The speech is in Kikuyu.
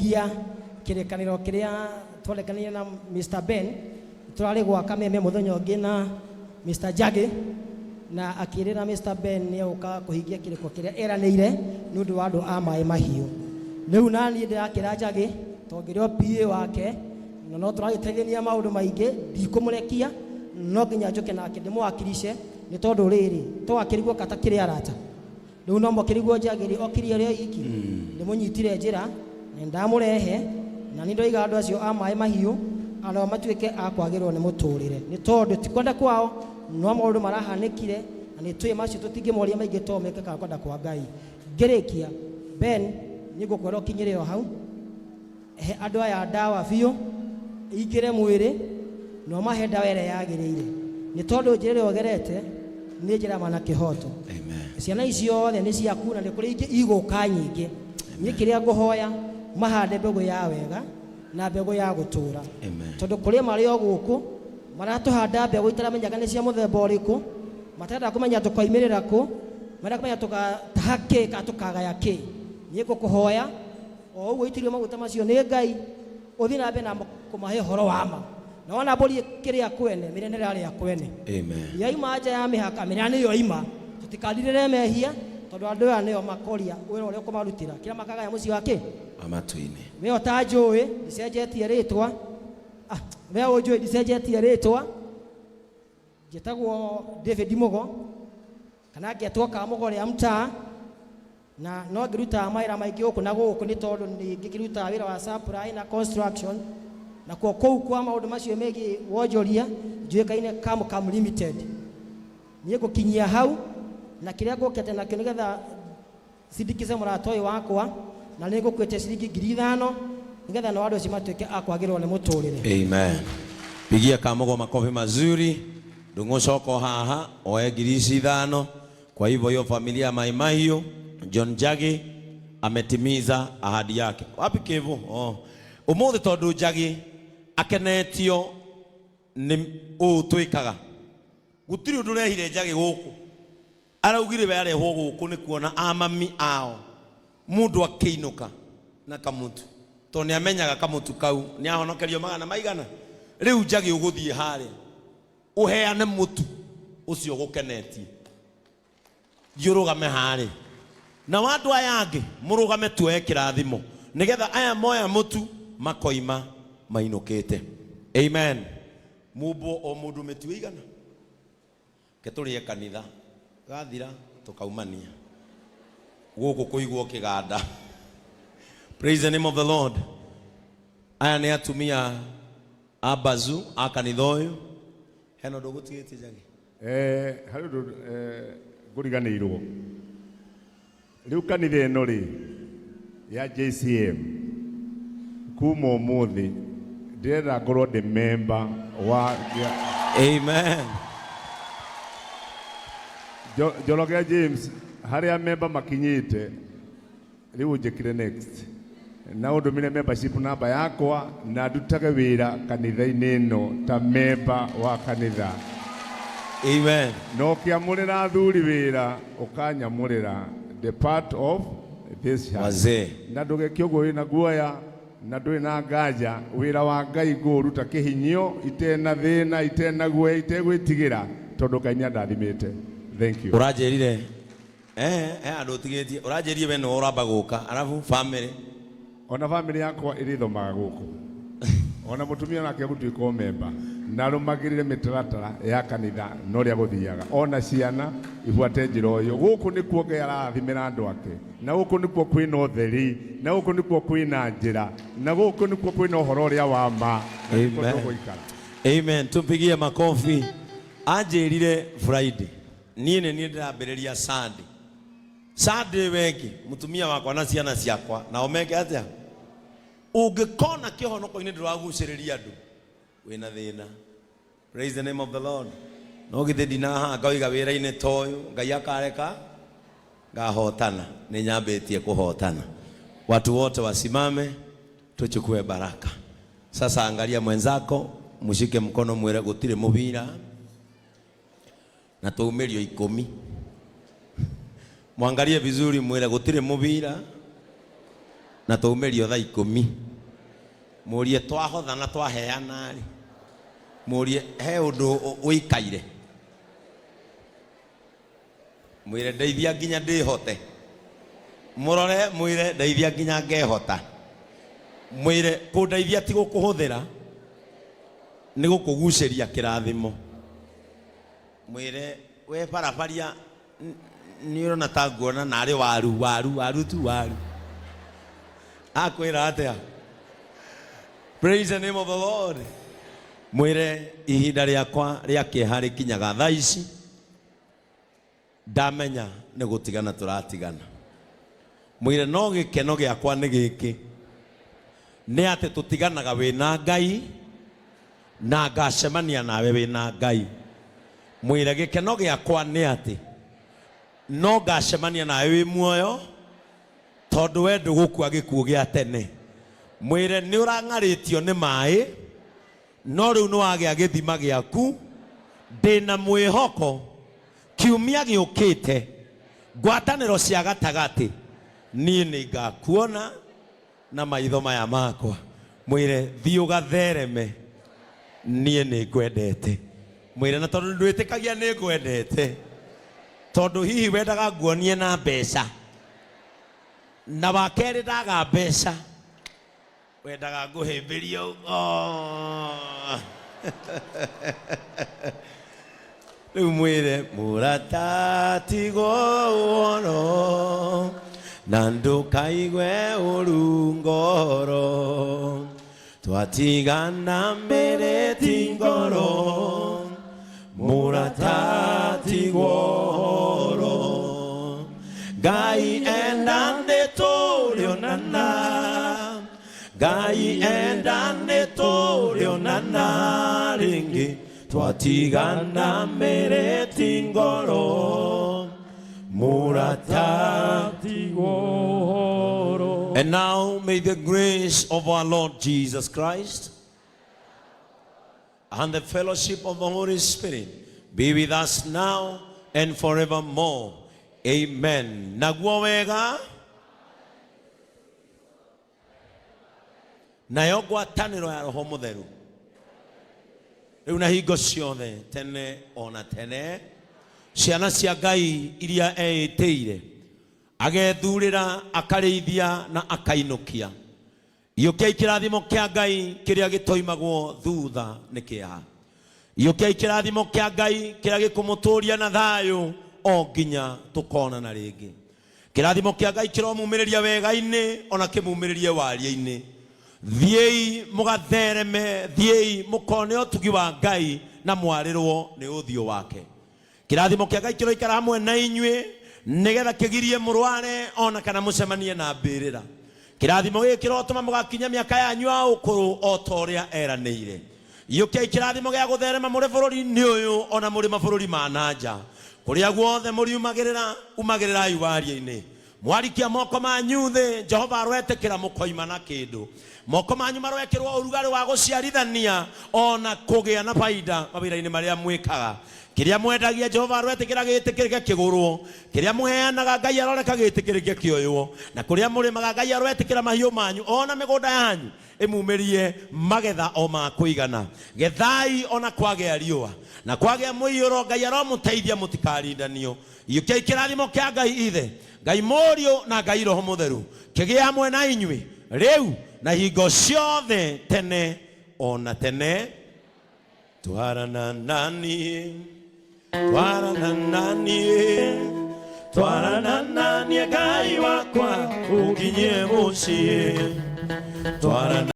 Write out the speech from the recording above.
Kũhingia kĩrĩkanĩro kĩrĩa twarekanire na Mr. Ben. Tũrarĩ gwa Kameme mũthenya ũngĩ na Mr. Njagi, na akĩrĩra Mr. Ben nĩ egũka kũhingia kĩrĩko kĩrĩa eranĩire nĩ ũndũ wa andũ a Maĩ Mahiũ. Rĩu naniĩ ndĩrakĩra Njagi, tondũ ngĩrĩ o PA wake na no tũragĩteithania maũndũ maingĩ, ndikũmũrekia, no nginya njũke nake ndĩmũwakirice, nĩ tondũ rĩrĩ twakĩrigwo kata kĩrĩ arata. Rĩu no mokĩrigwo Njagi rĩ okire arĩ o iki, ndĩmũnyitire njĩra na ndamũrehe, na nĩ ndoiga andũ acio a Maĩ Mahiũ anao matuĩke a kwagĩrĩrwo nĩ mũtũrĩre, nĩ tondũ ti kwenda kwao no maũndũ marahanĩkire, na nĩ tũĩ macio tũtingĩmoria maingĩ tondũ mekĩkaga kwenda kwa Ngai. Ngĩrĩkia, Ben, nĩ ngũkwĩra ũkinyĩre o hau, he andũ aya ndawa biũ ingĩre mwĩrĩ na ũmahe ndawa ĩrĩa yagĩrĩire, nĩ tondũ njĩra ĩrĩa ũgerete nĩ njĩra ya ma na kĩhoto. Amen. Ciana ici ciothe nĩ ciaku na nĩ kũrĩ ingĩ igũka nyingĩ. Niĩ kĩrĩa ngũhoya, mahande mbegũ ya wega na mbegũ ya gũtũra. Amen. Tondũ kũrĩ marĩ o gũkũ maratũhanda mbegũ itaramenyaga nĩ cia mũthemba ũrĩkũ, matarenda kũmenya tũkoimĩrĩra kũ, marenda kũmenya tũgataha kĩ kana tũkagaya kĩ. Niĩ ngũkũhoya o ũguo itĩrĩrio maguta macio nĩ Ngai, ũthiĩ na mbere na kũmahe ũhoro wa ma, na wona mbũri ĩkĩrĩa kwene, mĩrĩa nĩ ĩrarĩa kwene. Amen. Yaima nja ya mĩhaka, mĩrĩa nĩyo ima. Tũtikandirĩre mehia, tondũ andũ aya nĩo makoria wĩra ũrĩa ũkũmarutĩra, kĩrĩa makagaya mũciĩ wa kĩ Wa matu-inĩ. We ũtanjũĩ, ndicenjetie rĩtwa. Ah, we ũnjũĩ, ndicenjetie rĩtwa. Njĩtagwo David Mũgo, kana ngetwo Kamũgo rĩa mtaa, na no ngĩrutaga mawĩra maingĩ gũkũ na gũkũ, nĩ tondũ nĩ ngĩkĩrutaga wĩra wa supply na construction, na kuo kũu kwa maũndũ macio megiĩ wonjoria njũĩkaine Kamkam Limited. Niĩ ngũkinyia hau na kĩrĩa ngũkĩte nakĩo nĩgetha sindikize mũrata ũyũ wakwa, na nĩ ngũkwĩte ciringi 5,000 nĩgetha nao andũ acio matuĩke a kwagĩrĩrwo nĩ mũtũrĩre. Amen. Pigia Kamugo makofi mazuri. Ndung'ucoko haha oe 5,000. Kwa hivyo hiyo familia ya Mai Mahiu, John Njagi ametimiza ahadi yake. Wapi Kevo? Oh. Umuthi tondu Njagi akenetio nĩ ũũ twĩkaga. Gũtirĩ ũndũ ũrehire Njagi gũkũ. Araugire we arehwo gũkũ nĩ kuona amami ao mũndũ akĩinũka na kamũtu, tondũ nĩ amenyaga kamũtu kau nĩ ahonokerio magana maigana. Rĩu Njagi ũgũthiĩ harĩa ũheane mũtu ũcio ũgũkenetie, thiĩ ũrũgame harĩa na andũ aya angĩ mũrũgame tuoe kĩrathimo, nĩgetha aya moya mũtu makoima mainũkĩte. Amen. Mũmbwo o mũndũ mĩtu ĩigana ke tũrĩe kanitha gathira tũkaumania gũkũ kũigwo kĩganda. Praise the name of the Lord. Aya nĩ atumia a bazu a kanitha ũyũ. Hena ũndũ ũgũtigĩtie, Njagi? Harĩ ũndũ ngũriganĩirwo. Rĩu kanitha ĩno rĩ ya JCM, kuma ũmũthĩ ndĩrenda ngorwo ndĩ memba wa Amen. Njoroge James, harĩa memba makinyĩte rĩu ũnjĩkire next na ũndũmĩre membership namba yakwa na ndutage wĩra kanitha-inĩ ĩno ta memba wa kanitha. Amen. Na ũkĩamũrĩra athuri wĩra, ũkanyamũrĩra the part of this church. Wazee. Na ndũgeke ũguo wĩna guoya na ndũrĩ na nganja. Wĩra wa Ngai ngũũruta kĩhinyio, itena thĩna, itena guoya, itegwĩtigĩra, tondũ Ngai nĩ andathimĩte. Thank you. Ũranjĩrire he andũ ũtigĩtie, ũranjĩrire we nĩwe ũramba gũka, arabu family. Ona family yakwa ĩrĩthomaga gũkũ, ona mũtumia nake gũtuĩka o memba na arũmagĩrĩre mĩtaratara ya kanitha na ũrĩa gũthiaga, ona ciana ibuate njĩra ũyũ. Gũkũ nĩkuo Ngai ararathimĩra andũ ake, na gũkũ nĩkuo kwĩna ũtheri, na gũkũ nĩkuo kwĩna njĩra, na gũkũ nĩkuo kwĩna ũhoro ũrĩa wa ma, na nĩkuo Amen. tũgũikara. Amen. Tumpigie makofi. Anjĩrire Friday niĩ nĩ niĩ ndĩrambĩrĩria Sunday. Sunday wengi mũtumia wakwa na ciana ciakwa nao meke atĩa? Ũngĩkona kĩhonoko-inĩ ndũragucĩrĩria andũ, wĩna thĩna. Praise the name of the Lord. No githĩ ndinahaha ngoiga wĩra-inĩ ta ũyũ Ngai akareka ngahotana. Nĩ nyambĩtie kũhotana. Watu wote wasimame tuchukue baraka. Sasa angalia mwenzako, mshike mkono, mwĩre gũtirĩ mũbira na twaumĩrio 10. Mwangalie vizuri, mwĩre gũtirĩ mũbira. Na twaumĩrio thaa 10. Mũrie twahotha na twaheana rĩ. Mũrie he ũndũ ũikaire. Mwĩre ndeithia nginya ndĩhote. Mũrore mwĩre ndeithia nginya ngehota. Mwĩre kũndeithia ti gũkũhũthĩra, nĩ gũkũgucĩria kĩrathimo. Mwĩre we barabaria nĩ ũrona ta nguona narĩ waru waru waru tu waru. Akwĩra atĩa? Praise the name of the Lord. Mwĩre ihinda rĩakwa rĩa kĩeha rĩkinyaga thaa ici, ndamenya nĩ gũtigana tũratigana. Mwĩre no gĩkeno gĩakwa nĩ gĩkĩ, nĩ atĩ tũtiganaga wĩna Ngai na ngacemania nawe wĩna Ngai. Mwĩre gĩkeno gĩakwa nĩ atĩ no ngacemania nawe wĩ muoyo, tondũ we ndũgũkua gĩkuũ gĩa tene. Mwĩre nĩ ũrang'arĩtio nĩ maĩ, no rĩu nĩ wagĩa gĩthima gĩaku. Ndĩna mwĩhoko kiumia gĩũkĩte ngwatanĩro cia gatagatĩ niĩ nĩ ngakuona na maitho maya makwa. Mwĩre thiĩ ũgathereme, niĩ nĩ ngwendete. Mwĩre na tondũ ndwĩtĩkagia nĩ ngwendete, tondũ hihi wendaga nguonie na mbeca, na wa kerĩ ndaga mbeca wendaga ngũhĩmbĩrie. Oh. Rĩu mwĩre mũrata tigwo ũhoro na ndũkaigue ũru ngoro, twatigana mbere ti ngoro, mũrata tigwo ũhoro. Ngai enda nĩ tũrĩonana, Ngai enda nĩ tũrĩonana rĩngĩ, twatigana mbere ti ngoro, mũrata. And now may the grace of our Lord Jesus Christ and the fellowship of the Holy Spirit be with us now and forevermore. Amen. Naguo wega nayo ngwatanĩro ya Roho Mũtheru rĩu na hingo ciothe tene ona tene, ciana cia Ngai iria eĩtĩire agethurĩra, akarĩithia na akainũkia. Iyũkiai kĩrathimo kĩa Ngai kĩrĩa gĩtoimagwo thutha nĩ kĩeha. Iyũkiai kĩrathimo kĩa Ngai kĩrĩa gĩkũmũtũria na thayũ o nginya tũkonana rĩngĩ. Kĩrathimo kĩa Ngai kĩromumĩrĩria wega-inĩ ona kĩmumĩrĩrie waria-inĩ. Thiĩi mũgathereme, thiĩi mũkone ũtugi wa Ngai na mwarĩrwo nĩ ũthiũ wake. Kĩrathimo kĩa Ngai kĩroikara hamwe na inyuĩ nĩgetha kĩgirie mũrware ona kana mũcemanie na mbĩrĩra. Kĩrathimo gĩkĩ kĩrotũma mũgakinya mĩaka yanyu ya ũkũrũ o ta ũrĩa eranĩire. Iyũkiai kĩrathimo gĩa gũtherema mũrĩ bũrũri-inĩ ũyũ ona mũrĩ mabũrũri ma na nja. Kũrĩa guothe mũriumagĩrĩra, umagĩrĩrai waria-inĩ. Mwarikia moko manyu thĩ, Jehova aroetĩkĩra mũkoima na kĩndũ. Moko manyu maroekĩrwo ũrugarĩ wa gũciarithania ona kũgĩa na baida mawĩra-inĩ marĩa mwĩkaga. Kĩrĩa mwendagia Jehova aroetĩkĩra gĩtĩkĩrĩke kĩgũrwo. Kĩrĩa mũheanaga Ngai aroreka gĩtĩkĩrĩke kĩoywo. Na kũrĩa mũrĩmaga Ngai aroetĩkĩra mahiũ manyu ona mĩgũnda yanyu ĩmumĩrie magetha o ma kũigana. Gethai ona kwagĩa riũa na kwagĩa mũiyũro, Ngai aromũteithia mũtikarindanio. Iyũkiai kĩrathimo kĩa Ngai Ithe, Ngai Mũriũ na Ngai Roho Mũtheru kĩgĩe hamwe na inyuĩ rĩu na hingo ciothe tene ona tene. Twarana na niĩ, twarana na niĩ, twarana na niĩ Ngai wakwa ũnginyie mũciĩ. Twarana.